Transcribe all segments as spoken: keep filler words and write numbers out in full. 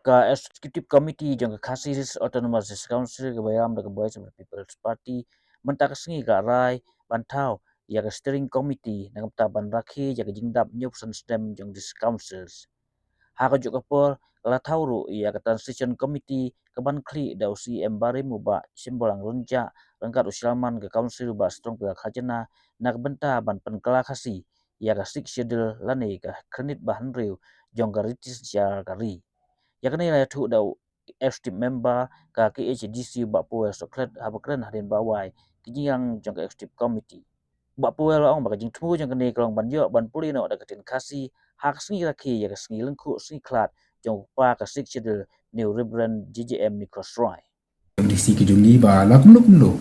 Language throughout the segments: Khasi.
Ka Executive Committee jong ka Khasi Hills Autonomous District Council kaba ïalam da ka Voice of the People's Party mynta ka sngi ka rai ban thaw ïa ka Steering Committee na ka bynta ban rakhe ïa ka jingdap hynñiewphew san snem jong District Councils. Ha kajuh ka por ka la thaw ruh ïa ka Transition Committee kaban khlieh da u C M barim u Bah Shemborlang Rynjah ryngkat u Chairman ka Council u Bah Strongpilad Kharjana na ka bynta ban pynkylla Khasi ïa ka Sixth Schedule lane ka khyrnit ba hynriew jong ka Riti Synshar ka ri. Ïa kane la ïathuh da u Executive Member ka K H A D C u Bah Powell Sohkhlet haba kren hadien ba wai ki jingïalang jong ka Executive Committee. Bah Powell u la ong ba ka jingthmu jong kane ka long ban ïoh ban pule noh da ka ktien Khasi ha ka sngi rakhe ïa ka sngi lyngkhuh sngi khlad jong u kpa ka Sixth Schedule, u Reverend J J M Nichols Roy. M D C ka jong ngi ba la kumno kumno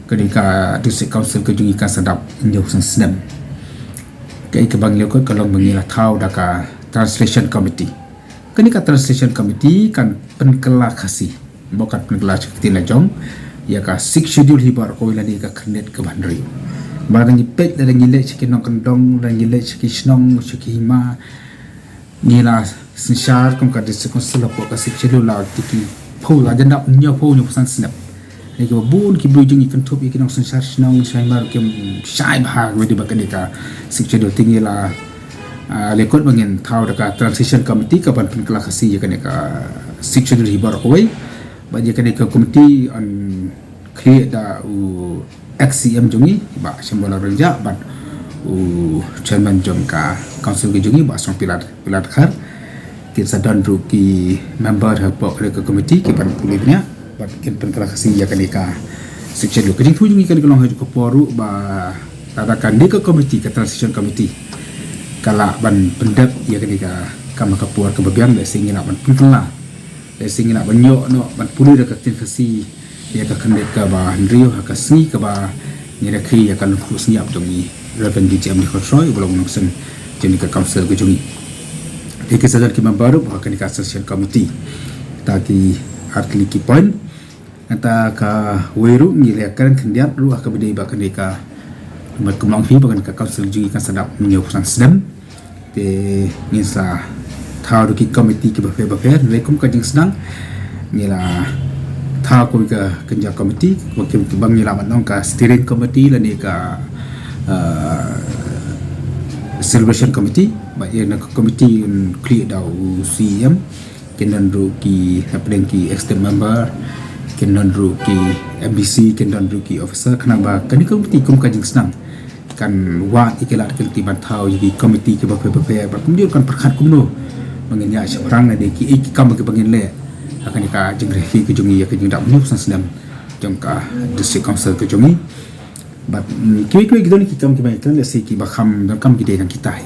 kane ka District Council ka jong ngi kan sa dap hynñiewphew san snem. Kaei kaba ngi la kot ka long ba ngi la thaw da ka Translation Committee. Kane ka Translation Committee kan pynkylla Khasi, bad kan pynkylla sha ka ktien la jong ïa ka Sixth Schedule hi baroh kawei lane ka khyrnit kaba hynriew. Ba lada ngi peit, lada ngi leit sha ki nongkyndong, lada ngi leit sha ki shnong, sha ki hima, ngi la synshar kum ka District Council hapoh ka Sixth Schedule la tiki phew, la jan dap hynñiewphew, hynñiewphew san snem. Ngi kiba bun ki briew jong ngi kynthup ïa ki nongsynshar shnong shnong mar kim shai bha kaba dei ba kane ka Sixth Schedule. Te ngi la, ah, la kot ba ngin thaw da ka Transition Committee kaban pynkylla Khasi ïa kane ka Sixth Schedule hi baroh kawei. Bad ïa kane ka committee yn khlieh da u ex C M jong ngi Bah Shemborlang Rynjah bad u Chairman jong ka Council ka jong ngi Bah Strongpilad Pilat Khar. Kin sa don ruh ki member hapoh kane ka committee kiban pule bniah bad kin pynkylla Khasi ïa kane ka Sixth Schedule. Ka jingthmu jong ngi kane ka long ha kajuh ka por ruh ba lada kane ka committee, ka Transition Committee, ka lah ban pyndep ïa kane ka kam ha ka por kaba biang, lehse ngi lah ban pynkylla, lehse ngi lah ban ïoh noh ban pule da ka ktien Khasi ïa ka khyrnit kaba hynriew ha ka sngi kaba ngi rakhe ïa ka lyngkhuh sngi ïap jong i Reverend J J M Nichols Roy uba long u nongseng jong kane ka Council ka jong ngi. Te ki sa don ki member ruh ha kane ka Transition Committee. Te ki ar tylli ki point. Nangta kawei ruh ngi la kren khyndiat ruh ha kaba dei ba kane ka, kumba ong phi ba kane ka Council jong ngi kan sa dap hynñiewphew san snem. Te ngin sa thaw da ki committee kiba pher ba pher, lane kum ka jingsdang ngi la thaw kawei ka kynja committee, kaba ngi la ong ka Steering Committee lane ka, ah, Celebration Committee. Bad ïa kane ka committee yn khlieh da u C E M, kin don ruh ki, hapdeng ki executive member, kin don ruh ki M D C, kin don ruh ki officer, khnang ba kane ka committee kum ka jingsdang kan wad ïa ki lad ki lynti ban thaw ïa ki committee kiba pher ba pher, bad kumjuh kan pyrkhat kumno ba ngin ïaid shaphrang, lane kiei ki kam kiba ngin leh ha kane ka jingrakhe ka jong ngi ïa ka jingdap hynñiewphew san snem jong ka District Council ka jong ngi. Bad, mm, kiwei kiwei ki don ki kam kiba ngin leh, lehse kiba kham donkam ki dei tang kita hi.